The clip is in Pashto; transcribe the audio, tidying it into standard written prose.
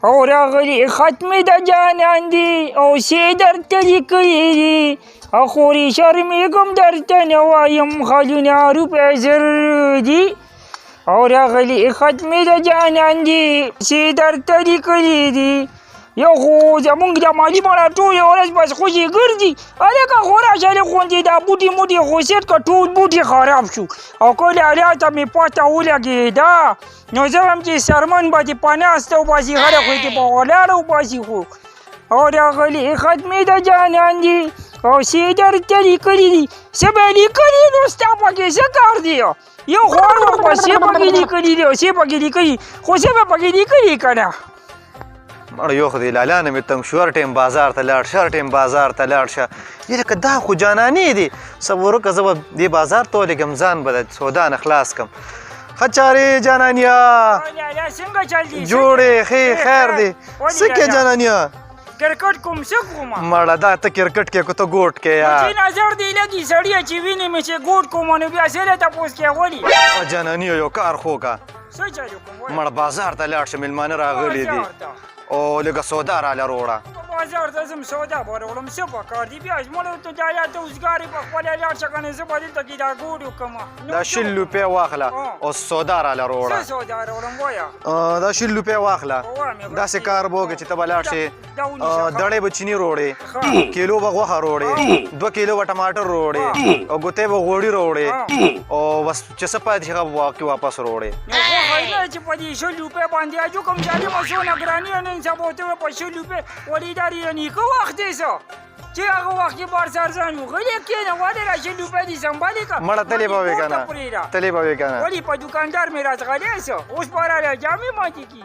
او راغلي خط مې د جانان دي او څه درته لیکلي دي. خورې شرمېږم درته نه وایم، خالونه روپۍ زر دي. او راغلي خط مې د جانان دي، څه درته لیکلي دي. یو خو زمونږ د مالي مړه ټوله ورځ بس خوشې ګرځي. هلکه خو راشه لږ غوندې دا بوټي موټي خو سیټ که ټول بوټي خراب شو. او کله الله ته مې پته ولګېده نو زه هم چې څرمن به دې په ناسته وباسي، خلک خو دې په ولاړه وباسي. خو او راغلي خط مې د جانان دي او څه درته لیکلي دي. څه به یې لیکلي نو ستا پکې څه کار دی؟ یو خو هر وخت به څه پکې لیکلي دي او څه پکې لیکلي، خو څه به پکې لیکلي که نه. مړه یو خو دې لالا نه مې تنګ شو، هر ټایم بازار ته لاړ شه، هر ټایم بازار ته لاړ شه. یې لکه دا خو جانانې دي. صبر وکړه، زه به دې بازار ته ولېږم، ځان به د سودا نه خلاص کړم. ښه چارې جانانیا؟ څنګه چل دي؟ جوړې ښې خیر دی. څه کې جانانیا؟ کرکټ کوم څه کوم؟ مړه دا ته کرکټ کې که ته ګوټ کې یار؟ چې نظر دی لګي سړیه، چې وینې مې چې ګوټ کوم نو بیا څه له تپوس کې غولي. جانانیا یو کار خو که. څه چل کوم؟ مړه بازار ته لاړ شه، مېلمانه راغلي دي او لږه سودا راله روړه. بازار ته ځم سودا به راوړم، څه په کار دي بیا؟ مړه ته دا لا ته اوزګار یې، په خپله لاړ شه که نه زه به دلته کې دا ګوډ وکړم. دا 20 روپۍ واخله او سودا راله روړه. څه سودا راوړم وایه؟ دا 20 روپۍ واخله، داسې کار به وکړې چې ته به لاړ شې، دړې به چیني روړې، کیلو به غوښه روړې، 2 کیلو به ټماټر روړې او ګوتې به غوړي روړې او بس چې څه پاتې شي هغه به واقعي واپس روړې. نو غوښه یې نه چې په دې 20 روپۍ باندې اجو کوم ظالمه څونه ګراني نن سبا ته په 20 روپۍ ولې دا د نیکه وخت دی څه چې هغه وخت کې بار ارزان وو. غلی کښېنه، ولې را 20 روپۍ دې سمبالې که؟ مړه تلې به وې که نه؟ تلې به وې که نه؟ ولې په دوکاندار مې راځغلی څه؟ اوس به راله جامې ماتې کړي.